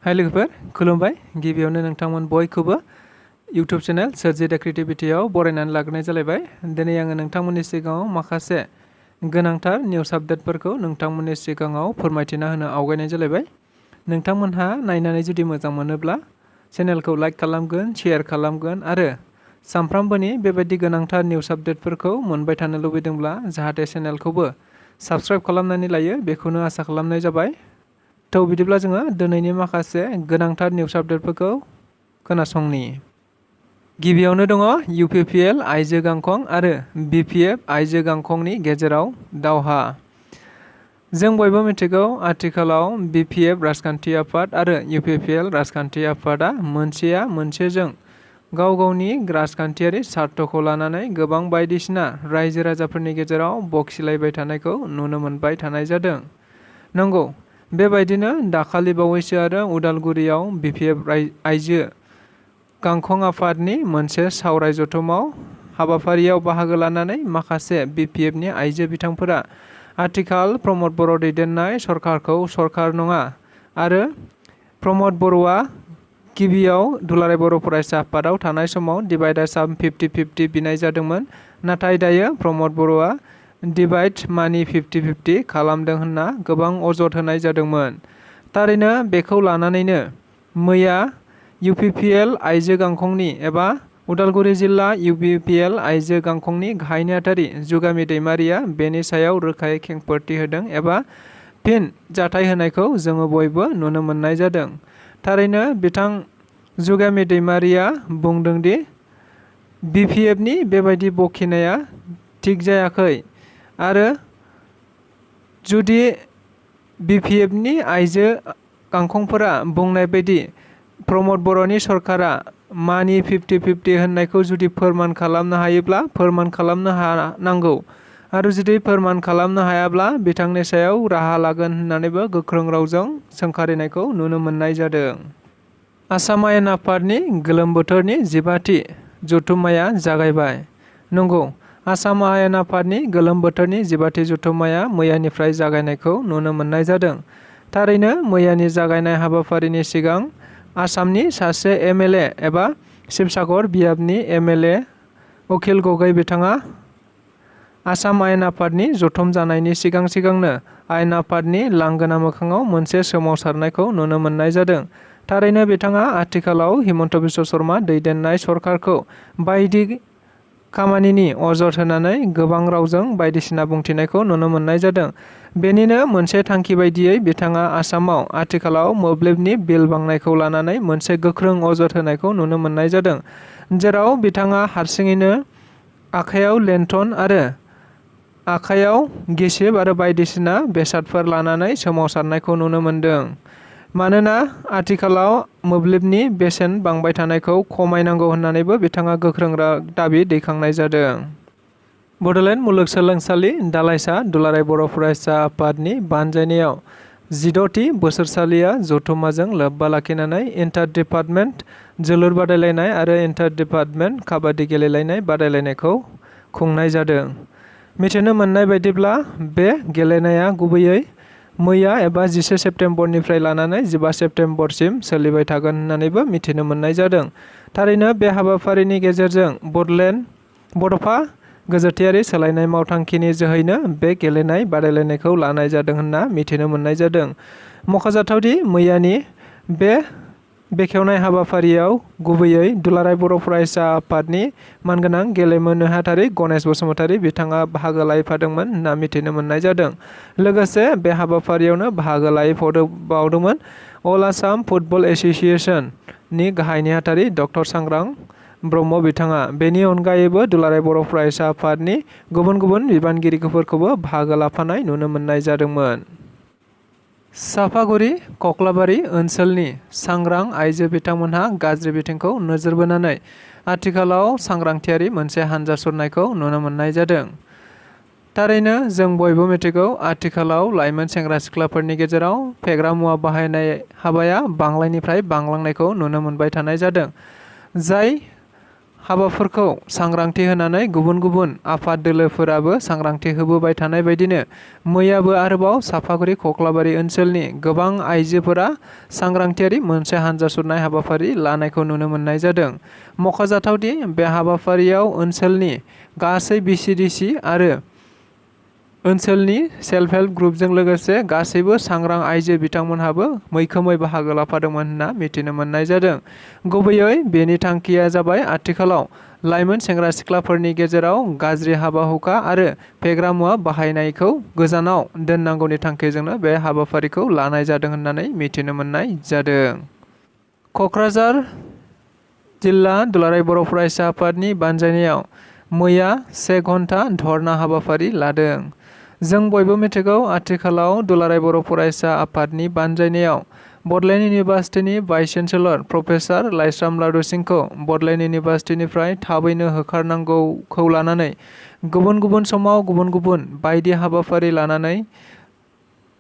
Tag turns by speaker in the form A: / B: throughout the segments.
A: हाय लोगोफोर खुलुमबाय गिबियावनो नोंथांमोन बयखौबो यूट्यूब चैनल स्वrji the creativity आव बरायनानै लाग्रोनाय जालायबाय। दिनै आङो नोंथांमोननि सिगाङाव माखासे गोनांथार निउस आपडेटफोरखौ नोंथांमोननि सिगाङाव फोरमायथिना होनो आवगायनाय जालायबाय। नोंथांमोनहा नायनानै जुदि मोजां मोनोब्ला चेनेलखौ लाइक खालामगोन, शेयार खालामगोन आरो सानफ्रामबोनि बेबायदि गोनांथार निउस आपडेटफोरखौ मोनबाय थानो लुबैदोंब्ला जाहाथे चेनेलखौबो साबस्क्राइब खालामनानै लायो बेखौनो आसा खालामनाय जाबाय। तो बिदिब्ला जोङो दिनैनि माखासे गोनांथार निउस आपडेटफोरखौ खोनासंनि। गिबियावनो दङ UPPL आयजो गांखं आरो BPF आयजो गांखंनि गेजेराव दावहा। जों बयबो मिथिगौ आथिखालाव BPF राजखान्थि आफाद आरो UPPL राजखान्थि आफादा मोनसेया मोनसेजों गाव गावनि राजखान्थियारि स्वार्थखौ लानानै गोबां बायदिसिना रायजो राजाफोरनि गेजेराव बखिलायबाय थानायखौ नुनो मोनबाय थानाय जादों। नंगौ, बेबायदिनो दाखालि बावैसो आरो उदालगुरियाव BPF आयजो गांखं आफादनि मोनसे सावराय जथुमाव हाबाफारियाव बाहागो लानानै माखासे BPFनि आयजो बिथांफोरा आथिखाल प्रमद बर' दैदेननाय सरकारखौ सरकार नङा आरो प्रमद बर'आ गिबियाव दुलाराय बर' फरायसा आफादाव थानाय समाव डिभाइड आसाम 50-50 बिनाय जादोंमोन, नाथाय दायो प्रमद बर'आ डिभाइड मानि 50-50 खालामदों होनना गोबां अजद होनाय जादोंमोन। थारैनो बेखौ लानानैनो मैया UPPL आयजो गांखंनि एबा उदालगुरि जिल्ला UPPL आयजो गांखंनि गाहाय नेहाथारि जुगामि दैमारिया बेनि सायाव रोखायै खेंफोरथि होदों एबा फिन जाथाय होनायखौ जोङो बयबो नुनो मोननाय जादों। थारैनो बिथां जुगामि दैमारिया बुंदों दि BPFनि बेबायदि बखिनाया थिग जायाखै आरो जुदि BPFनि आयजो गांखंफोरा बुंनाय बायदि प्रमद बर'नि सरकारा मानि 50-50 होननायखौ जुदि फोरमान खालामनो हायोब्ला फोरमान खालामनो नांगौ आरो जुदि फोरमान खालामनो हायाब्ला बिथांनि सायाव राहा लागोन होननानैबो गोख्रों रावजों सोंखारिनायखौ नुनो मोननाय जादों। आसाम आयेन आफादनि गोलोम बोथोरनि 15थि जथुम्माया जागायबाय। नंगौ, आसाम आयेन आफादनि गोलोम बोथोरनि 15थि जथुम्माया मैयानिफ्राय जागायनायखौ नुनो मोननाय जादों। थारैनो मैयानि जागायनाय हाबाफारिनि सिगां आसामनि सासे MLA एबा शिबसागर बियाबनि MLA अखिल गगৈ बिथाङा आसाम आयेन आफादनि जथुम जानायनि सिगांनो आयेन आफादनि लांगोना मोखाङाव मोनसे सोमावसारनायखौ नुनो मोननाय जादों। थारैनो बिथाङा आथिखालाव हिमन्त बिश्व शर्मा दैदेननाय सरकारखौ बायदि खामानिनि अजद होनानै गोबां रावजों बायदिसिना बुंथिनायखौ नुनो मोननाय जादों। बेनिनो मोनसे थांखि बायदियै बिथाङा आसामाव आथिखालाव मोब्लिबनि बिल बांनायखौ लानानै मोनसे गोख्रों अजद होनायखौ नुनो मोननाय जादों, जेराव बिथाङा हारसिङैनो आखायाव लेन्थन आरो आखायाव गिसिब आरो बायदिसिना बेसादफोर लानानै सोमावसारनायखौ नुनो मोनदों। मानोना आथिखालाव मोब्लिबनि बेसेन बांबाय थानायखौ खमायनांगौ होननानैबो बिथाङा गोख्रों दाबि दैखांनाय जादों। बड'लेण्ड मुलुगसोलोंसालि दालाइसा दुलाराय बर' फरायसा आफादनि बानजायनायाव 16थि बोसोरसालिया जथुम्माजों लोब्बा लाखिनानै इन्टार डिपार्टमेन्ट जोलुर बादायलायनाय आरो इन्टार डिपार्टमेन्ट काबादि गेलेलायनाय बादायलायनायखौ खुंनाय जादों। मिथिनो मोननाय बायदिब्ला बे गेलेनाया गुबैयै मैया एबा 11 सेप्तेम्बरनिफ्राय लानानै 15 सेप्तेम्बरसिम सोलिबाय थागोन होननानैबो मिथिनो मोननाय जादों। थारैनो बे हाबाफारिनि गेजेरजों बड'फा गोजोथायारि सोलायनाय मावथांखिनि जोहैनो बे गेलेनाय बादायलायनायखौ लानाय जादों होनना मिथिनो मोननाय जादों। मख'जाथावदि मैयानि बे बेखेवनाय हाबाफारियाव गुबैयै दुलाराय बर' फरायसा आफादनि मानगोनां गेलेमु नेहाथारि गणेश बसुमतारी बिथाङा बाहागो लाफादोंमोन होनना मिथिनो मोननाय जादों। लोगोसे बे हाबाफारियावनो बाहागो लाफाबावदोंमोन अल आसाम फुटबल एस'सिएशननि गाहाय नेहाथारि डक्टर सांग्रां ब्रह्म बिथाङा। बेनि अनगायैबो दुलाराय बर' फरायसा आफादनि गुबुन गुबुन बिबानगिरिफोरखौबो बाहागो लाफानाय नुनो मोननाय जादोंमोन। सापागुरि कक्लाबारि ओनसोलनि सांग्रां आइजो बिथांमोनहा गाज्रि बिथिंखौ नोजोर बोनानै आथिखालाव सांग्रांथियारि मोनसे हानजा सुरनायखौ नुनो मोननाय जादों। थारैनो जों बयबो मिथिगौ आथिखालाव लाइमोन सेंग्रा सिख्लाफोरनि गेजेराव फेग्रा मुवा बाहायनाय हाबाया बांलांनायनिफ्राय बांलांनायखौ नुनो मोनबाय थानाय जादों। जाय हाबाफोरखौ सांग्रांथि होनानै गुबुन गुबुन आफाद दोलोफोराबो सांग्रांथि होबोबाय थानाय बायदिनो मैयाबो आरोबाव सापागुरि खख्लाबारि ओनसोलनि गोबां आइजोफोरा सांग्रांथियारि मोनसे हानजा सुरनाय हाबाफारि लानायखौ नुनो मोननाय जादों। मख'जाथावदि बे हाबाफारियाव ओनसोलनि गासै बिसिडिसि आरो ओनसोलनि सेल्फ हेल्प ग्रुपजों लोगोसे गासैबो सांग्रां आइजो बिथांमोनहाबो मैखोमै बाहागो लाफादोंमोन होनना मिथिनो मोननाय जादों। गुबैयै बेनि थांखिया जाबाय आथिखालाव लाइमोन सेंग्रा सिख्लाफोरनि गेजेराव गाज्रि हाबा हुखा आरो फेग्रा मुवा बाहायनायखौ गोजानाव दोननांगौनि थांखिजोंनो बे हाबाफारिखौ लानाय जादों होननानै मिथिनो मोननाय जादों। क'क्राझार जिल्ला दुलाराय बर' फरायसा आफादनि बानजायनायाव मैया 1 घन्टा धर्ना हाबाफारि लादों। जों बयबो मिथिगौ आथिखालाव दुलाराय बर' फरायसा आफादनि बानजायनायाव Bodoland इउनिभार्सिटिनि vice chancellor professor Laishram लादु सिंहखौ बड'लेण्ड इउनिभार्सिटिनिफ्राय थाबैनो होखारनांगौखौ लानानै गुबुन गुबुन समाव गुबुन गुबुन बायदि हाबाफारि लानानै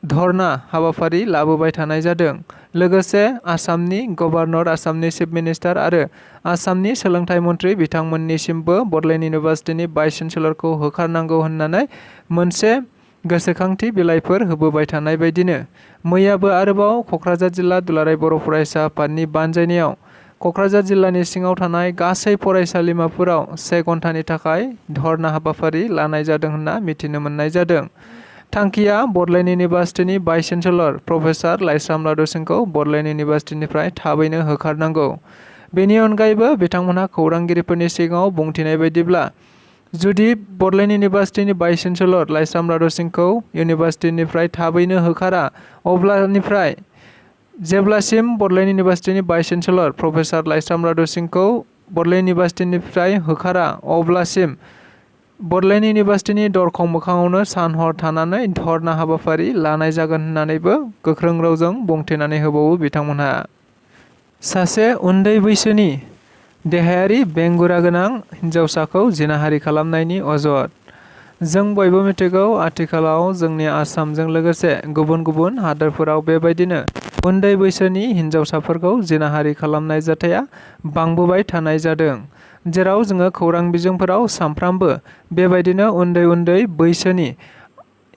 A: धर्ना हाबाफारि लाबोबाय थानाय जादों। लोगोसे आसामनि गभर्नर, आसामनि चिफ मिनिस्टार आरो आसामनि सोलोंथाइ मन्थ्रि बिथांमोननिसिमबो बड'लेण्ड इउनिभार्सिटिनि भाइस चेन्सेलरखौ होखारनांगौ होननानै मोनसे गोसोखांथि बिलाइफोर होबोबाय थानाय बायदिनो मैयाबो आरोबाव क'क्राझार जिल्ला दुलाराय बर' फरायसा आफादनि बानजायनायाव क'क्राझार जिल्लानि सिङाव थानाय गासै फरायसालिमाफोराव 1 घन्टानि थाखाय धर्ना हाबाफारि लानाय जादों होनना मिथिनो मोननाय जादों। थांखिया Bodoland इउनिभार्सिटिनि vice chancellor professor Laishram लादु सिंहखौ बड'लेण्ड इउनिभार्सिटिनिफ्राय थाबैनो होखारनांगौ। बेनि अनगायैबो बिथांमोनहा खौरांगिरिफोरनि सिगाङाव बुंथिनाय बायदिब्ला जुदि बड'लेण्ड इउनिभार्सिटिनि भाइस चेन्सेलर लाइस्राम लादु सिंहखौ इउनिभार्सिटिनिफ्राय थाबैनो होखारा अब्लानिफ्राय जेब्लासिम Bodoland इउनिभार्सिटिनि vice chancellor professor Laishram लादु सिंहखौ बड'लेण्ड इउनिभार्सिटिनिफ्राय होखारा अब्लासिम बड'लेण्ड इउनिभार्सिटिनि दरखं मोखाङावनो सान हर थानानै धर्ना हाबाफारि लानाय जागोन होननानैबो गोख्रों रावजों बुंथिनानै होबावो बिथांमोनहा। सासे उन्दै बैसोनि देहायारि बेंगुरा गोनां हिन्जावसाखौ जिनाहारि खालामनायनि अजद। जों बयबो मिथिगौ आथिखालाव जोंनि आसामजों लोगोसे गुबुन गुबुन हादोरफोराव बेबायदिनो उन्दै बैसोनि हिन्जावसाफोरखौ जिनाहारि खालामनाय जाथाया बांबोबाय थानाय जादों। जेराव जोङो खौरां बिजोंफोराव सानफ्रामबो बेबायदिनो उन्दै उन्दै बैसोनि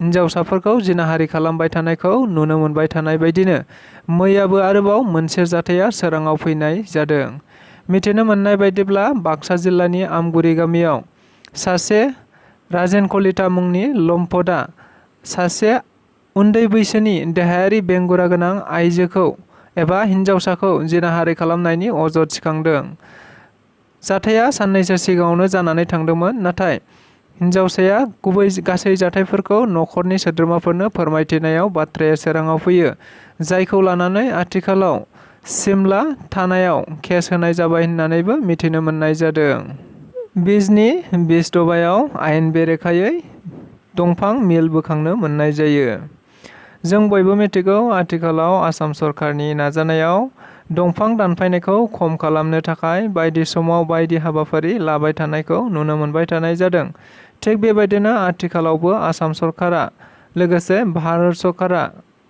A: हिन्जावसाफोरखौ जिनाहारि खालामबाय थानायखौ नुनो मोनबाय थानाय बायदिनो मैयाबो आरोबाव मोनसे जाथाया सोराङाव फैनाय जादों। मिथिनो मोननाय बायदिब्ला बाक्सा जिल्लानि आमगुरि गामियाव सासे राजेन कलिता मुंनि लम्पटआ सासे उन्दै बैसोनि देहायारि बेंगुरा गोनां आइजोखौ एबा हिन्जावसाखौ जिनाहारि खालामनायनि अजद थिखांदों। जाथाया साननैसो सिगाङावनो जानानै थांदोंमोन, नाथाय हिन्जावसाया गुबै गासै जाथायफोरखौ न'खरनि सोद्रोमाफोरनो फोरमायथिनायाव बाथ्राया सोराङाव फैयो, जायखौ लानानै आथिखालाव सिमला थानायाव केस होनाय जाबाय होननानैबो मिथिनो मोननाय जादों। बिजनि बिसदबायाव आयेन बेरेखायै दंफां मिल बोखांनो मोननाय जायो। जों बयबो मिथिगौ आथिखालाव आसाम सरकारनि नाजानायाव दंफां दानफायनायखौ खम खालामनो थाखाय बायदि समाव बायदि हाबाफारि लाबाय थानायखौ नुनो मोनबाय थानाय जादों। थिग बेबायदिनो आथिखालावबो आसाम सरकारा लोगोसे भारत सरकारा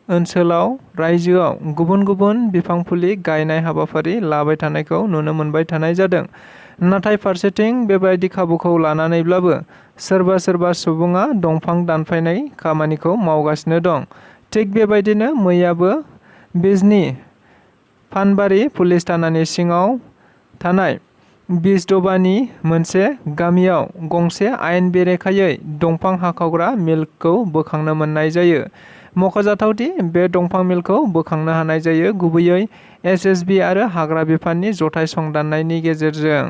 A: ओनसोलाव रायजोआव गुबुन गुबुन बिफां फुलि गायनाय हाबाफारि लाबाय थानायखौ नुनो मोनबाय थानाय जादों। नाथाय फारसेथिं बेबायदि खाबुखौ लानानैब्लाबो सोरबा सोरबा सुबुङा दंफां दानफायनाय खामानिखौ मावगासिनो दं। थिग बेबायदिनो मैयाबो बिजनि फानबारि पुलिस थानानि सिङाव थानाय बिसदबानि मोनसे गामियाव गंसे आयेन बेरेखायै दंफां हाखावग्रा मिलखौ बोखांनो मोननाय जायो। मख'जाथावदि बे दंफां मिलखौ बोखांनो हानाय जायो गुबैयै एसएसबि आरो हाग्रा बिफाननि जथाय संदाननायनि गेजेरजों।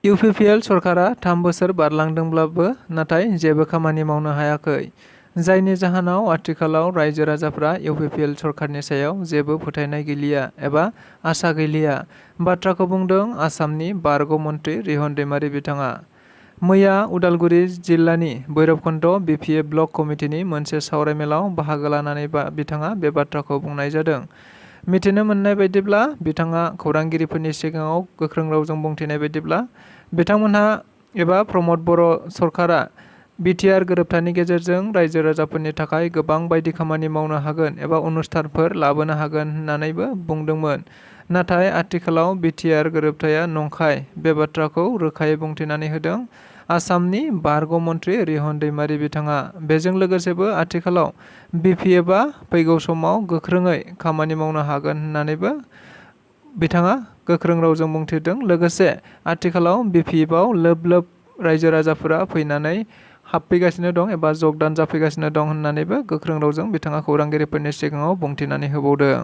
A: UPPL सरकारा 3 बोसोर बारलांदोंब्लाबो नाथाय जेबो खामानि मावनो हायाखै, जायनि जाहोनाव आथिखालाव रायजो राजाफ्रा UPPL सरकारनि सायाव जेबो फोथायनाय गैलिया एबा आसा गैलिया बाथ्राखौ बुंदों आसामनि बारग' मन्थ्रि रिहन दैमारि बिथाङा। मैया उदालगुरि जिल्लानि भैरबखुन्द BPF ब्लक कमिटिनि मोनसे सावरायमेलाव बाहागो लानानै बिथाङा बे बाथ्राखौ बुंनाय जादों। मिथिनो मोननाय बायदिब्ला बिथाङा खौरांगिरिफोरनि सिगाङाव गोख्रों रावजों बुंथिनाय बायदिब्ला बिथांमोनहा एबा प्रमद बर' सरकारा बिटिआर गोरोबथानि गेजेरजों रायजो राजाफोरनि थाखाय गोबां बायदि खामानि मावनो हागोन एबा अनुष्ठानफोर लाबोनो हागोन होननानैबो बुंदोंमोन। नाथाय आथिखालाव बिटिआर गोरोबथाया नंखाय बे बाथ्राखौ रोखायै बुंथिनानै होदों आसामनि बारग' मन्त्रि रिहन दैमारि बिथाङा। बेजों लोगोसेबो आथिखालाव बिपिएफआ फैगौ समाव गोख्रोङै खामानि मावनो हागोन होननानैबो बिथाङा गोख्रों रावजों बुंथिदों। लोगोसे आथिखालाव बिपिएफआव लोब लोब रायजो राजाफोरा फैनानै हाबफैगासिनो दं एबा जगदान जाफैगासिनो दं होननानैबो गोख्रों रावजों बिथाङा खौरांगिरिफोरनि सिगाङाव बुंथिनानै होबावदों।